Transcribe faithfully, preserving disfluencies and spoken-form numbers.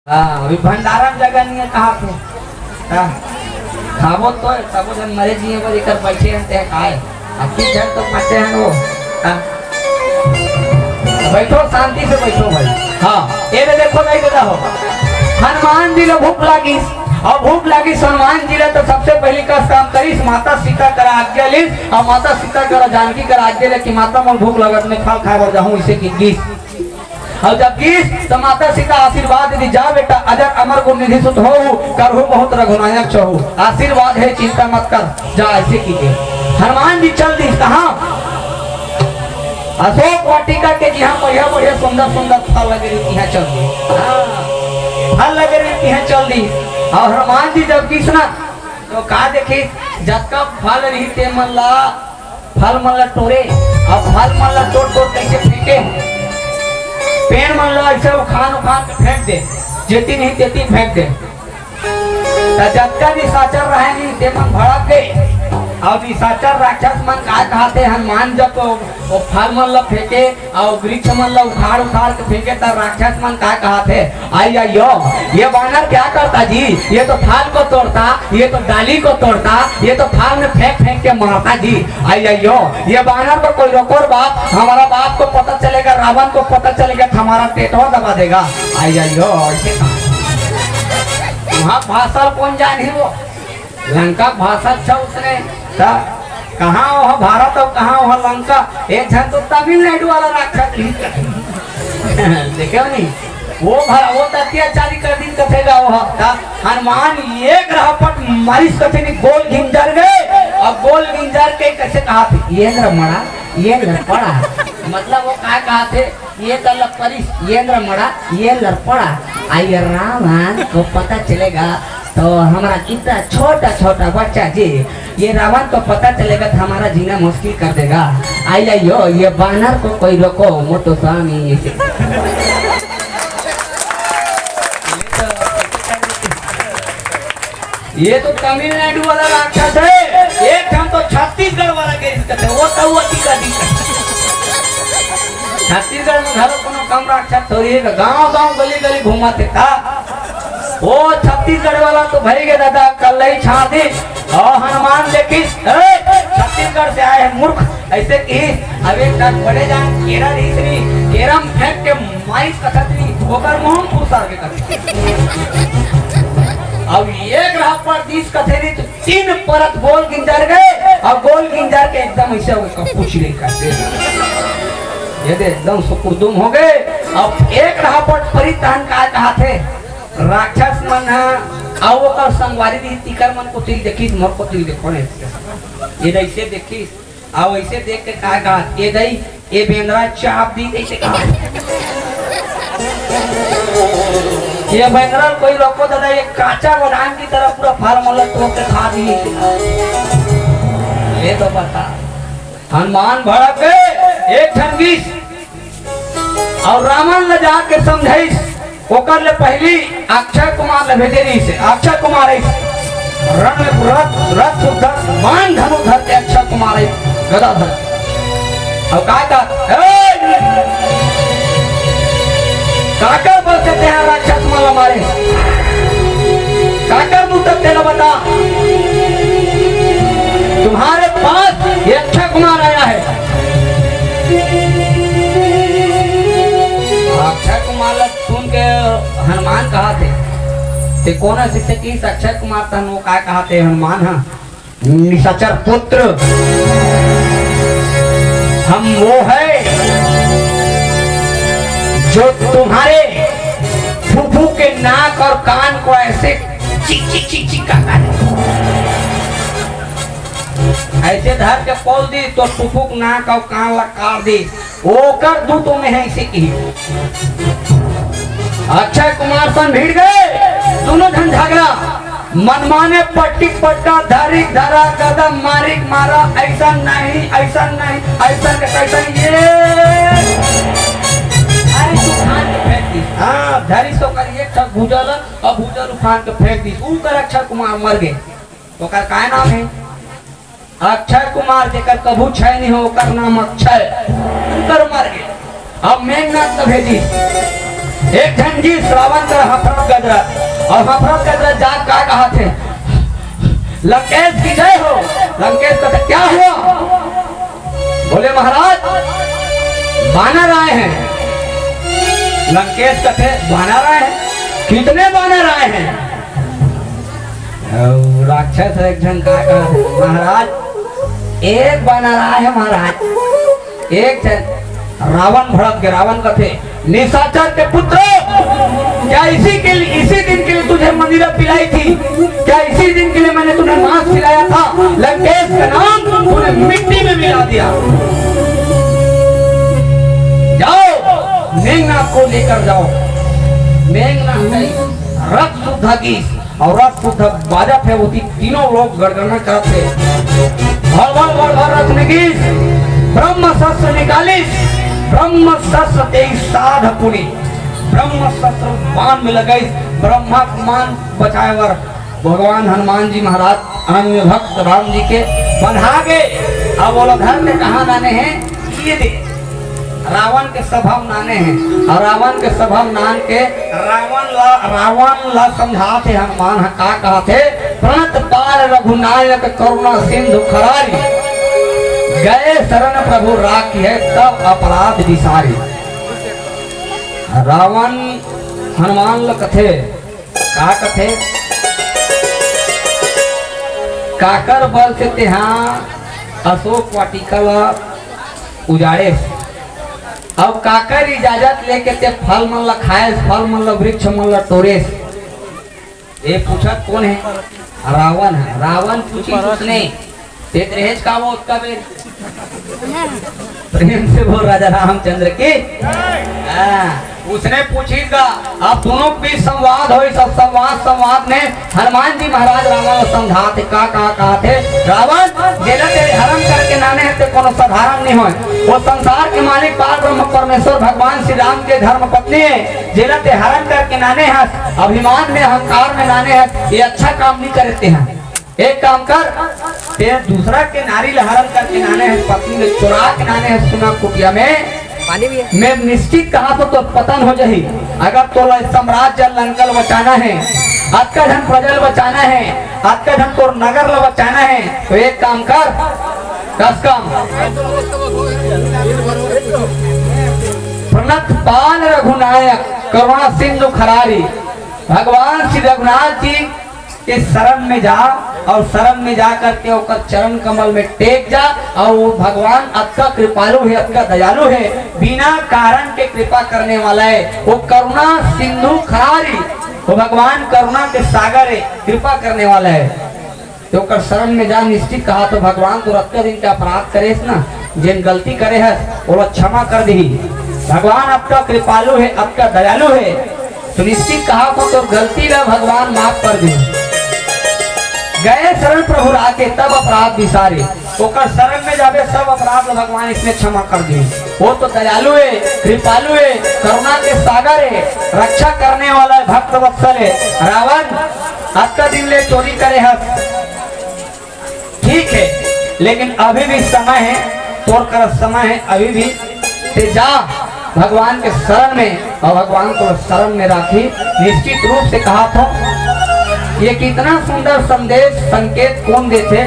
हाँ, अभी भंडारा में जगह नहीं है, कहाँ पे? हाँ, खाबो तो है, सबो जन मरे जिए बर एकर बैठे रहते हैं, काय? अब किस जन तो बचे हैं वो? हाँ, बैठो, शांति से बैठो भाई। हाँ, ये दे देखो नहीं दादा हो, हनुमान जी ला भूख लागिस, अउ भूख लागिस हनुमान जी ला, तो सबसे पहली कस काम करिस, माता सीता करा आज्ञा लिस, अउ माता सीता करा जानकी करा आज्ञा ले कि माता मोर भूख लगत, मैं फल खाए बर जाहूँ, इसे कि गिस। अउ जब गिस, तो माता सीता आशीर्वाद दी, जा बेटा, अजर अमर गुण निधि सुत होहू, करहू बहुत रघुनायक चहू। आशीर्वाद है, चिंता मत कर, जा, ऐसे कीजिए। हनुमान जी चल दिस, कहाँ? अशोक वाटिका के जिहाँ बढ़िया बढ़िया सुंदर सुंदर फल लगे रही, तिहाँ चल दिस। हाँ, फल लगे रही, तिहाँ चल दिस। अउ हनुमान जी जब गिस ना, तो का देखिस, जतका फल रही ते मन ला, फल मन ला टोरे, अउ फल मन ला टोर टोर कैसे फेंके, पेड़ मन ला ऐसे उखान उखान के फेंक दे, जेती नहीं तेती फेंक दे। त जतका निशाचर रहे नहीं, ते मन भड़क गे। अउ निशाचर राक्षस मन का कहाथे, हनुमान जब तो वो फल मन ला फेंके, अउ वृक्ष मन ला उखाड़ उखाड़ के फेंके, त राक्षस मन का कहाथे, आई आई यो, ये बानर क्या करता जी? ये तो फल को तोड़ता, ये तो डाली को तोड़ता, ये तो फल में फेंक फेंक के मारता जी। आई आई यो, ये बानर को कोई रोको रे बाप, हमारा बाप को पता चलेगा, रावण को पता चलेगा तो हमारा पेटवा दबा देगा। आई आई यो, ऐसे कहा। वहाँ भाषा कौन जानी वो? लंका भाषा अच्छा उसने। त कहाँ वह भारत अउ कहाँ वह लंका? एक झन तो तमिलनाडु वाला राक्षस ही। देखे हो नहीं? वो भा-, वो त अत्याचारी कर दिन कथे गा वह। त हनुमान एक रहपट मारिस कथे नहीं, गोल गिंजर गे, अउ गोल गिंजर के कैसे कहाथे, ये न मड़ा, ये न पड़ा। मतलब वो का कहाथे, ये त लपरिस, ये न मड़ा, ये लपड़ा। आ ये रावण को पता चलेगा तो हमारा कितना छोटा छोटा बच्चा जी, ये रावण को पता चलेगा तो हमारा जीना मुश्किल कर देगा। आई आई यो, ये बानर को कोई रोको, मुत्तुस्वामी। ये तो तमिलनाडु वाला राक्षस है, एक ठन तो छत्तीसगढ़ वाला गिस कथे, वो तो वो टीका दी। छत्तीसगढ़ में घलो कोनो कम राक्षस थोड़ी है, गांव गांव गली गली घूमत हे का? वो छत्तीसगढ़ वाला तो भई गे दादा, कल्लई छाड़ दी। अउ हनुमान देखिस, ए, छत्तीसगढ़ से आए हैं मूर्ख, ऐसे कि अब एक ठन बड़े जान केरा रहिस री, केरा में फेंक के मारिस कथे री, ओकर मुंह फुसर गे कथे। अब एक रहपट दिस कथे री तो तीन परत गोल गिंजर गे, अउ गोल गिंजर के एकदम ऐसे हो गे, पूछ ले कथे। ये दे एकदम सुकुरदुम हो गे। अब एक रहपट परी तहन का कहाथे, राक्षस मन ह, अउ ओकर संगवारी रहिस, तिकर मन कोति ल देखिस, मोर कोति ल देखो ने। ये दे ऐसे देखिस, अउ ऐसे देख के का कहा, ये दई, ये बेंदरा चाप दी, ऐसे कहा। ये बेंदरा कोई रोको दादा, ये काचा बादाम की तरह पूरा फल मन ल तोड़ के खा दी। ये तो बता, हनुमान भड़क गे, एक ठन गिस अउ रावण ल जाके समझाइस। ओकर ले पहली अक्षय कुमार ल भेजे रहिस हे। अक्षय कुमार आइस, रण में रथ, रथ उधर, बाण धनुष धर के अक्षय कुमार आइस, गदा धर के। अउ का का, ए! काकर बल से तेहा राक्षस मन ल मारे? काकर दूत तेला बता? तुम्हारे पास ये अक्षय कुमार आया है। अक्षय कुमार ल सुन के हनुमान कहाथे, ते कोन हस? अक्षय कुमार तहन वो का कहाथे हनुमान ह? निशाचर पुत्र, हम वो है जो तुम्हारे फूफू के नाक और कान को ऐसे चिक चिक चिक चिक करता है। ऐसे धर के पोल दी तो फूफू के नाक और कान ला काट दी। ओकर दूत में है इसे की। अक्षय कुमार सन भिड़ गे, दोनों झन झगड़ा, मनमाने पट्टी पट्टा, धारी धारा, गदा मारी मारा, ऐसा नहीं, ऐसा नहीं, ऐसा के कैसा ये। अरे तू उठान के फेंक दी। हाँ, धरी सो कर एक ठक भूजा ल, अब भूजा ल उठान के फेंक दी। ऊ कर अक्षय कुमार मर गे। ओकर काय नाम है? अक्षय कुमार, जेकर कभू क्षय नहीं हो, ओकर नाम अक्षय। उनकर मर गे। अब मेघनाथ ल भेजिस। एक झन गिस रावण कर हफरत गदा। अउ हफरत के अंदर जाके का कहाथे, "लंकेश की जय हो।" लंकेश कथे, "क्या हुआ?" बोले, "महाराज, बानर आए हैं।" लंकेश कथे, "बानर आए हैं? कितने बानर आए हैं?" अउ राक्षस एक झन का कहाथे, "महाराज, एक बानर आए हैं महाराज।" एक झन रावण भड़क के रावण कथे, "निशाचर के पुत्र, क्या इसी के लिए, इसी दिन के लिए तुझे मदिरा पिलाई थी? क्या इसी दिन के लिए मैंने तुम्हें मांस खिलाया था? लंकेश का नाम तूने मिट्टी में मिला दिया। जाओ, मेघनाथ को लेकर जाओ।" मेघनाथ नहीं, रथ शुद्ध की और रथ शुद्ध बाजत हे, ओती तीनों लोग गड़गड़ना करत हे। भर भर भर भर रथ निगिस, ब्रह्मास्त्र निकालिस, ब्रह्मास्त्र तेई साध पुनि, ब्रह्मास्त्र बाण में लगाइस, ब्रह्मा के मान बचाए बर भगवान हनुमान जी महाराज अनन्य भक्त राम जी के बन्हा गे। अब ओला धर के कहाँ लाने हे, ये दे। रावण के सभा म लाने हे, अउ रावण के सभा म लान के रावण ला, रावण ला समझात हे हनुमान ह, का कहत हे, "प्रणत पाल रघुनायक करुणा सिंधु खरारी, गए शरण प्रभु राखिए तब अपराध बिसारी।" रावण हनुमान ल कथे, का कथे, "काकर बल से तेहा अशोक वाटिका ला उजाड़ेस? अउ काकर इजाजत लेके ते फल मन ला खाएस, फल मन ला, वृक्ष मन ला टोरेस?" ये पूछत कोन हे? रावण हे। रावण पूछिस उसने, "ते रहेच का वो ओतका बेर?" प्रेम से बोल राजा रामचंद्र की। हाँ, उसने पूछिस गा। अब दोनों के बीच संवाद होइस, सब संवाद, संवाद में हनुमान जी महाराज रावण ला समझात हे, का, का, कहाथे, "रावण, जेला ते हरण करके लाने हे, ते कोनो साधारण नहीं होय। वो संसार के मालिक पार ब्रह्म परमेश्वर भगवान श्री राम के धर्म पत्नी हे, जेला ते हरण करके लाने हस, अभिमान में, अहंकार में लाने हस, ये अच्छा काम नहीं करे तेहा। एक काम कर, ते दूसरा के नारी ला हरण करके लाने हस, पत्नी ला चोरा के लाने हस, सुना कुटिया में, पानी भी है। मैं निश्चित कहाथों तोर पतन हो जाही। अगर तोला साम्राज्य लंका ल बचाना हे, अतका झन प्रजा ल बचाना हे, अतका झन तोर नगर ल बचाना हे, तो एक काम कर, कस काम, प्रणत पाल रघुनायक करुणा सिंधु खरारी, भगवान श्री रघुनाथ जी के शरण में जा अउ शरण में जा करके ओकर चरण कमल में टेक जा। अउ वो भगवान अतका कृपालु हे, अतका दयालु हे, बिना कारण के कृपा करने वाला हे। वो करुणा सिंधु खरारी, वो भगवान करुणा के सागर हे, कृपा करने वाला हे। ते ओकर शरण में जा, निश्चित कहाथों भगवान तोर अतका दिन के अपराध करेस ना, जेन गलती करे हस, ओला क्षमा कर दिही। भगवान अतका कृपालु हे, अतका दयालु हे, तो निश्चित कहाथों तोर गलती ला भगवान माफ कर दिही। गए शरण प्रभु राखे तब अपराध बिसारे। ओकर शरण में जाबे, सब अपराध ला भगवान इसने क्षमा कर दिही। वो तो दयालु हे, कृपालु हे, करुणा के सागर हे, रक्षा करने वाला हे, भक्त वत्सल हे। रावण अतका दिन ले चोरी करे हस, ठीक हे, लेकिन अभी भी समय हे, तोर करा समय हे, अभी भी ते जा भगवान के शरण में, अउ भगवान तोला शरण में राखही। निश्चित रूप से कहाथों, ये कितना सुंदर संदेश, संकेत कोन देथे?